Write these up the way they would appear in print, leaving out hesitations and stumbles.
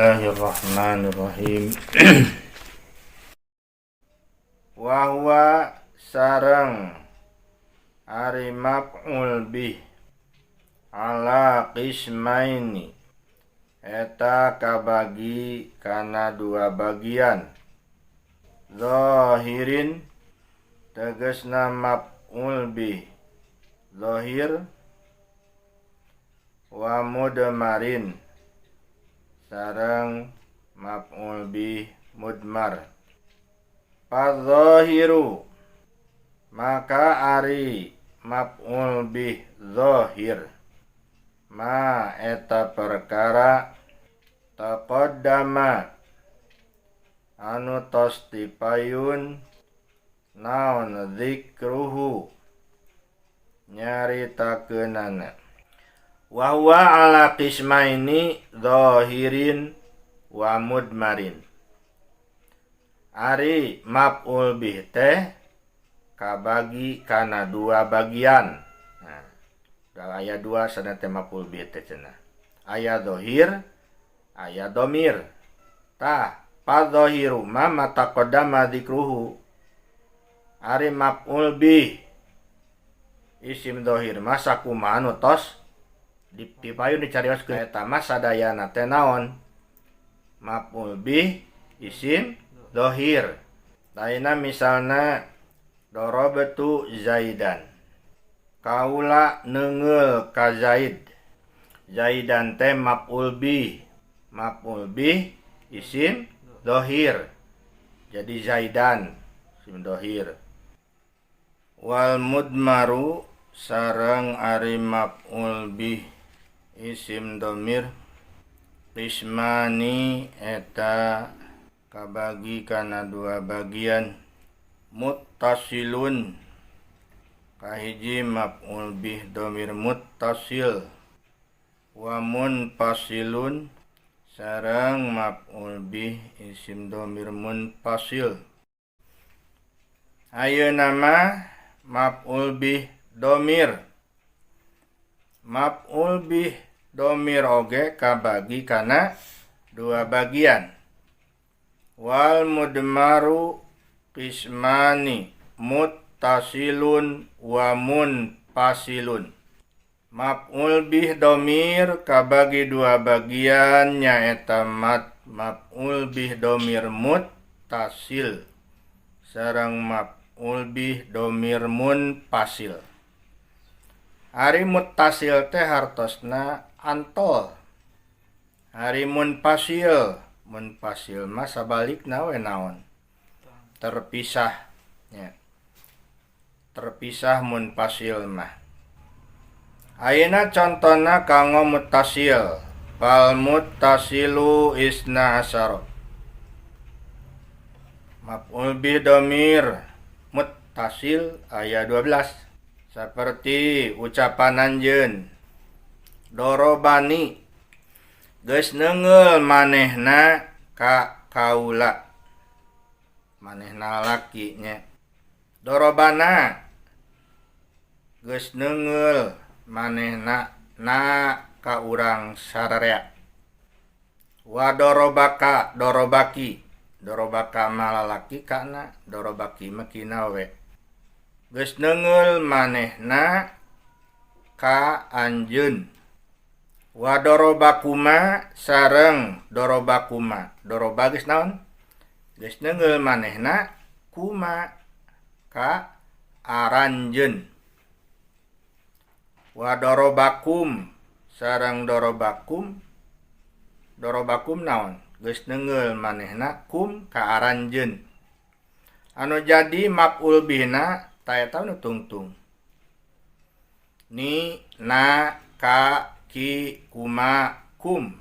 Bismillahirrahmanirrahim. Wa huwa sareng ari maf'ul bih ala qismaini eta kabagi kana dua bagian. Zahirin tegesna maf'ul bih zahir, wa mudmarin sareng maf'ul bih mudmar. Fadzahiru maka ari maf'ul bih zahir ma eta perkara taqaddama anu tos dipayun naon zikruhu nyaritakeunana. Wa huwa ala qismaini zahirin wa mudmarin. Ari maf'ul bih teh kabagi kana dua bagian. Nah, aya dua sana teh maf'ul bih teh cenah. Aya zahir, aya domir. Tah, fadzahiru ma mataqaddama dzikruhu. Ari maf'ul bih isim zahir mah sakumaha anu tos dipayun dicarioskeun eta mah sadayana teh naon? Maf'ul bih isim zahir. Lainna misalna darabtu Zaidan. Kaula neungeul ka Zaid. Zaidan teh maf'ul bih. Maf'ul bih isim zahir. Jadi Zaidan isim zahir. Wal mudmaru sareng ari maf'ul bih isim domir qismani eta kabagi kana dua bagian. Muttasilun kahiji maf'ul bih domir muttasil, wa munfasilun sareng maf'ul bih isim domir munfasil. Ayeuna mah maf'ul bih domir. Maf'ul bih domir oge kabagi kana dua bagian. Wal mudmaru qismani muttasilun wa munfasilun. Maf'ul bih domir kabagi dua bagian nyaeta maf'ul bih domir muttasil sareng maf'ul bih domir munfasil. Ari muttasil teh hartosna antol. Ari munfasil, munfasil mah sabalikna we naon? Terpisah nya. Terpisah munfasil mah. Ayeuna contona kanggo muttasil. Fal muttasilu isna asyara. Maf'ul bih domir muttasil aya 12. Seperti ucapan anjeun dorobani geus neungeul manehna ka kaula. Manehna lalaki nya. Dorobana geus neungeul manehna na ka urang sararea. Wa dorobaka dorobaki. Dorobaka mah lalaki kana, dorobaki mah kina we. Geus neungeul manehna ka anjeun. Wa dorobakuma sareng dorobakuma. Doroba geus naon? Geus neungeul manehna kuma ka aranjeun. Wa dorobakum sareng dorobakum. Dorobakum naon? Geus neungeul manehna kum ka aranjeun. Anu jadi maf'ul bihna ta eta nu tungtung. Ni, na, ka, ki, kuma, kum.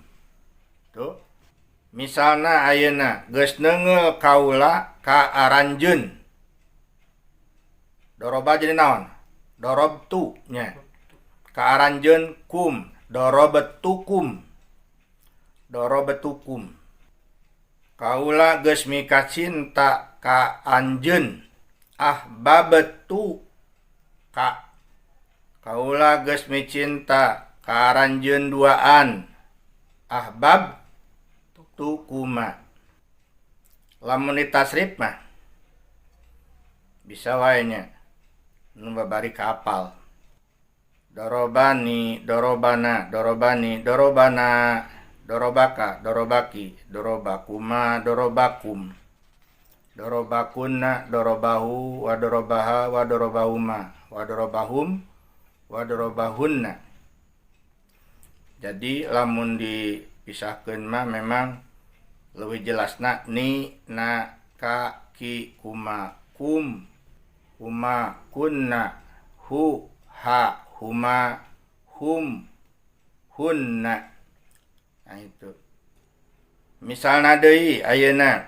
Tuh. Misalna ayeuna geus neungeul kaula ka aranjeun. Doroba jadi naon? Dorobtu nya. Ka aranjeun kum, dorobtukum. Dorobtukum. Kaula geus mikacinta ka anjeun. Ahbabtu ka. Kaula geus micinta ka aranjeun duaan. Ahbab Tukuma. Lamun ditasrif mah bisa wae nya nu babari kapal. Dorobani, dorobana, dorobani, dorobana, dorobaka, dorobaki, dorobakuma, dorobakum. Dorobakunna, dorobahu, wa dorobaha, wa dorobahuma, wa dorobahum, wa dorobahunna. Jadi lamun dipisahkeun mah memang leuwih jelasna ni, na, ka, ki, kuma, kum, kuma, kunna, hu, ha, huma, hum, hunna. Nah itu. Misalna deui ayeuna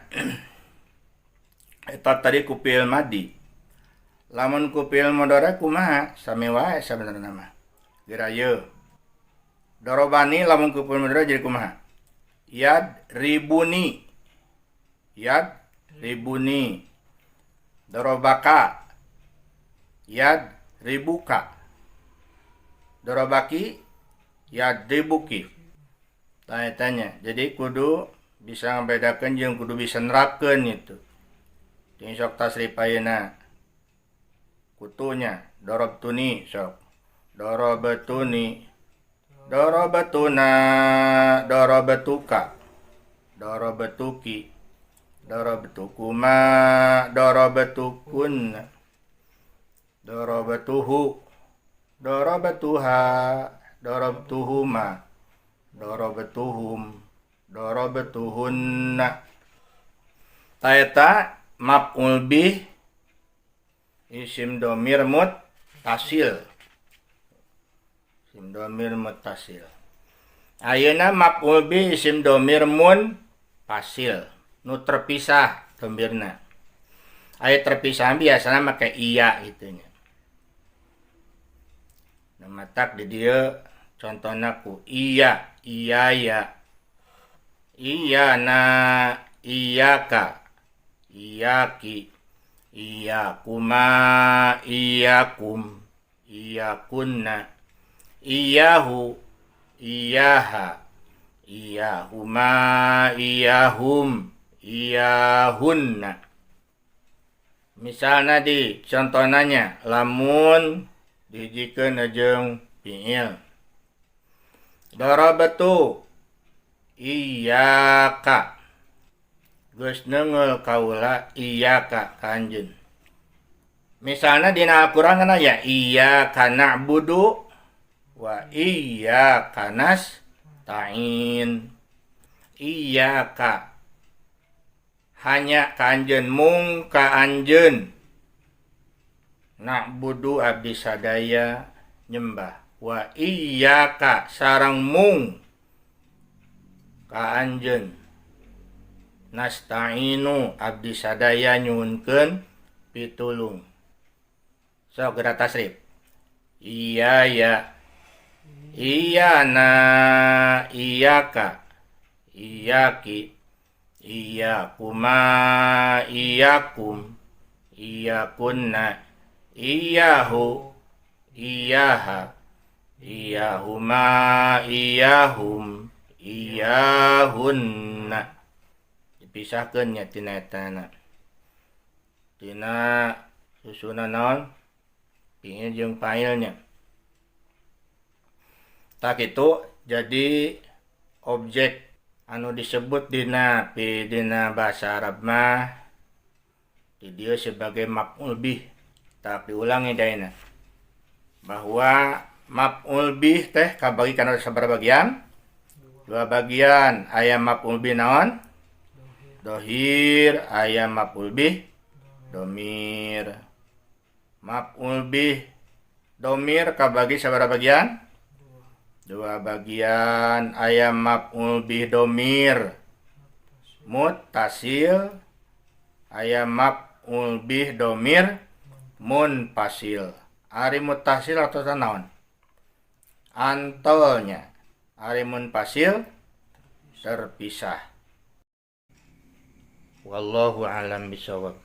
eta tadi ku fi'il madi. Lamun ku fi'il mudhari kumaha? Sami wae sabenerna mah. Geura yeuh. Dorobani lamun ku fi'il mudhari jadi kumaha? Yadribuni. Yadribuni. Dorobaka. Yadribuka. Dorobaki yadribuki. Tanya-tanya. Jadi kudu bisa ngabedakeun jeung kudu bisa nerapkeun itu. Ting sok tasrif ayeuna. Kutunya dorobtuni sok. Dorobtuni. Dorobtuna, dorobtuka. Dorobtuki. Dorobtukuma, dorobtukunna. Dorobtuhu. Dorobtuha, dorobtuhuma, dorobtuhum, dorobtuhunna. Ta eta maf'ul bih isim domir muttasil. Isim domir muttasil. Ayeuna maf'ul bih isim domir munfasil, nu terpisah domirna. Aya terpisah biasana make iya gitu nya. Nu matak di dieu contohna ku iya, iya ya. Iya na, iyaka, iyaki, iyakuma, iyakum, iyakunna, iyahu, iyaha, iyahuma, iyahum, iyahunna. Misalna di contohna nya lamun dihijikeun jeung fi'il. Darabtu iyyaka. Geus neunggeul kaula iyyaka ka anjeun. Misalna dina Al-Qur'an kan aya iyyaka na'budu wa iyyaka nasta'in. Iyyaka hanya ka anjeun, mung ka anjeun. Na'budu abdi sadaya nyembah, wa iyyaka sareng mung ka anjeun, nasta'inu abdi sadaya nyuhunkeun pitulung. Sok geura tasrif. Iya ya, iya na, iyaka, iyaki, iyakuma, iyakum, iyakunna, iyahu, iyaha, iyahuma, iyahum, iyahunna. Dipisahkeun nya tina etana, tina susunan naon fi'il jeung fa'ilnya. Tak itu jadi objek anu disebut dina dina bahasa Arab mah di dieu sebagai maf'ul bih. Tak diulangi daina bahwa maf'ul bih teh kabagi kana sabaraha bagian? Dua bagian. Aya maf'ul bih naon? Dohir. Aya maf'ul bih domir. Maf'ul bih domir kabagi sabaraha bagian? Dua bagian. Aya maf'ul bih domir muttasil, aya maf'ul bih domir munfasil. Ari muttasil atau naon? Antolnya. Ari munfasil terpisah. Wallahu alam bisawab.